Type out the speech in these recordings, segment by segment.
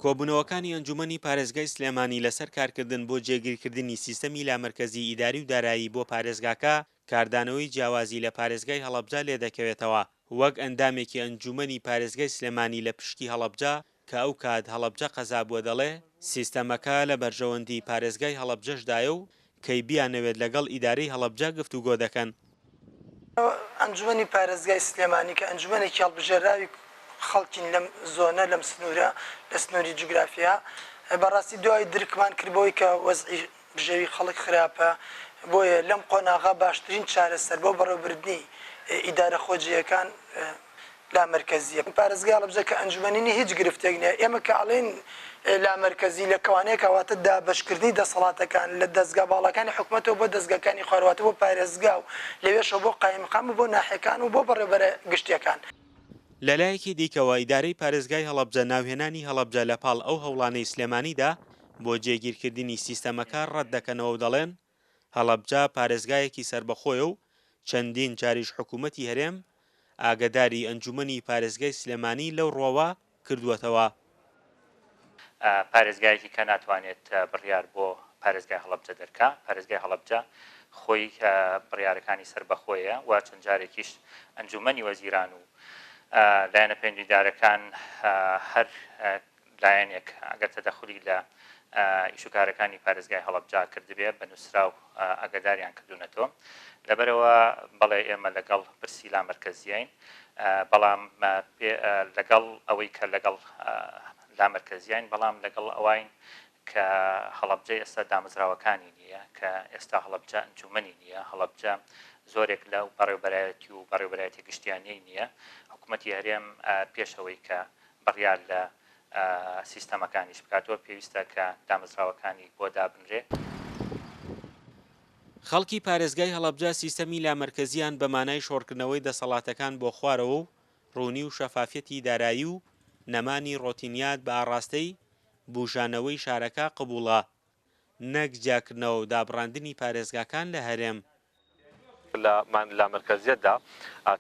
کۆبوونەوەکانی ئەنجوومەنی پارێزگای سلێمانی لەسەر کارکردن بۆ جێگیرکردنی سیستەمی لامەرکەزی ئیداری و دارایی بۆ پارێزگاکە، کاردانەوەی جیاوازی لە پارێزگای هەڵەبجە لێدەکەوێتەوە، وەک ئەندامێکی ئەنجوومەنی پارێزگای سلێمانی لە پشکی هەڵەبجە کە ئەو کات هەڵەبجە قەزا بووە دەڵێ، سیستەمەکە لە بەرژەوەندی پارێزگای هەڵەبجەشدایە و کەی بیانەوێت لەگەڵ ئیدارەی هەڵەبجە گفتوگۆ دەکەن. ئەنجومەنی پارێزگای سلێمانی کە ئەنجومەنێکی هەڵبژێراوی خەڵکین لەم زۆنە لەم سنوورە لە سنووری جوگرافیا بەڕاستی دوای درکمان کرد بەوەی کە وەزعی بژێوی خەڵک خراپە بۆیە لەم قۆناغە باشترین چارەسەر بۆ بەڕێوەبردنی ئیدارە خۆجێیەکان لامەرکەزیە. پارێزگای هەڵەبجە کە ئەنجومەنی نیە هیچ گرفتێک نیە ئێمە کە ئەڵێین لامەرکەزی لە کەوانەیەکا واتە دابەشکردنی دەسەڵاتەکان لە دەزگا باڵاکانی حکومەتەوە بۆ دەزگاکانی خوار واتە بۆ پارێزگا و لەوێشەوە بۆ قایمقام و بۆ ناحیەکان و بۆ بەڕێوبەرە گشتیەکان. لەلایەکی دیکەوە ئیدارەی پارێزگای هەڵەبجە ناوهێنانی هەڵەبجە لە پاڵ ئەو هەوڵانەی سلێمانیدا بۆ جێگیرکردنی سیستەمەکە ڕەتدەکەنەوە و دەڵێن هەڵەبجە پارێزگایەکی سەربەخۆیە و چەندین جاریش حکوومەتی هەرێم ئاگەداری ئەنجوومەنی پارێزگای سلێمانی لەو ڕووەوە کردووەتەوە. پارێزگایەکی کە ناتوانێت بڕیار بۆ پارێزگای هەڵەبجە دەرکا، پارێزگای هەڵەبجە خۆی بڕیارەکانی سەربەخۆیە و چەند جارێکیش ئەنجوومەنی وەزیران و لایەنە پەیوەندیدارەکان هەر لایەنێک ئەگەر تەدەخولی لە ئیشوکارەکانی پارێزگای هەڵەبجە کردبێ بە نووسراو ئاگاداریان کردوونەتەوە. لەبەرئەوە بەڵێ ئێمە لەگەڵ پرسی لامەرکەزیین، بەڵام لەگەڵ ئەوەی کە لەگەڵ لامەرکەزیین، بەڵام لەگەڵ ئەوین کە هەڵەبجە ئێستا دامەزراوەکانی نییە، کە ئێستا هەڵەبجە ئەنجوومەنی نییە، هەڵەبجە زۆرێک لەو بەڕێوبەرایەتی و بەڕێوبەرایەتی گشتیانەی نییە. حکوومەتی هەرێم پێش ئەوەی کە بڕیار لە سیستەمەکانیش بکاتەوە، پێویستە کە دامەزراوەکانی بۆ دابنرێ. خەڵکی پارێزگای هەڵەبجە سیستەمی لامەرکەزییان بە مانای شۆڕکردنەوەی دەسەڵاتەکان بۆ خوارەوە و ڕوونی و شەفافیەتی دارایی و نەمانی ڕۆتینیات بە ئاڕاستەی بوژانەوەی شارەکە قبوڵە نەک جیاکردنەوە و دابڕاندنی پارێزگاکان لە هەرێم. لە لامەرکەزیەتدا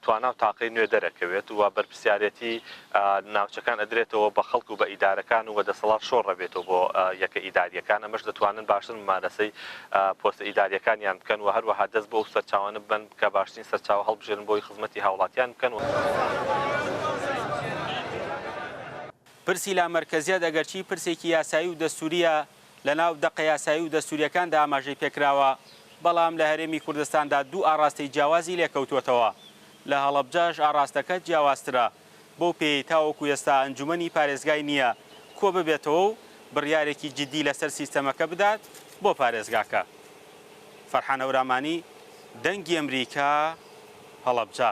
توانا و تاقەی نوێ دەرەکەوێت و بەرپرسیارێتی ناوچەکان ئەدرێتەوە بە خەڵک و بە ئیدارەکان و دەسەڵات شۆڕ ئەبێتەوە بۆ یەکە ئیدارییەکان، ئەمەش دەتوانن باشتر ممارەسەی پۆستە ئیدارییەکانیان بکەن و هەروەها دەست بۆ ئەو سەرچاوانە ببەن کە باشترین سەرچاوە هەڵبژێرن بۆی خزمەتی هاوڵاتیان بکەن. پرسی لامەرکەزیەت ئەگەرچی پرسێکی یاسایی و دەستورییە، لەناو دەقە یاسایی و دەستورییەکاندا ئاماژەی پێکراوە، بەڵام لە هەرێمی کوردستاندا دوو ئاڕاستەی جیاوازی لێکەوتووەتەوە، لە هەڵەبجەش ئاڕاستەکە جیاوازترە، بەو پێیەی تاوەکو ئێستا ئەنجومەنی پارێزگای نییە کۆببێتەوە و بڕیارێکی جدی لەسەر سیستەمەکە بدات بۆ پارێزگاکە. فەرحان هەورامانی، دەنگی ئەمریکا، هەڵەبجە.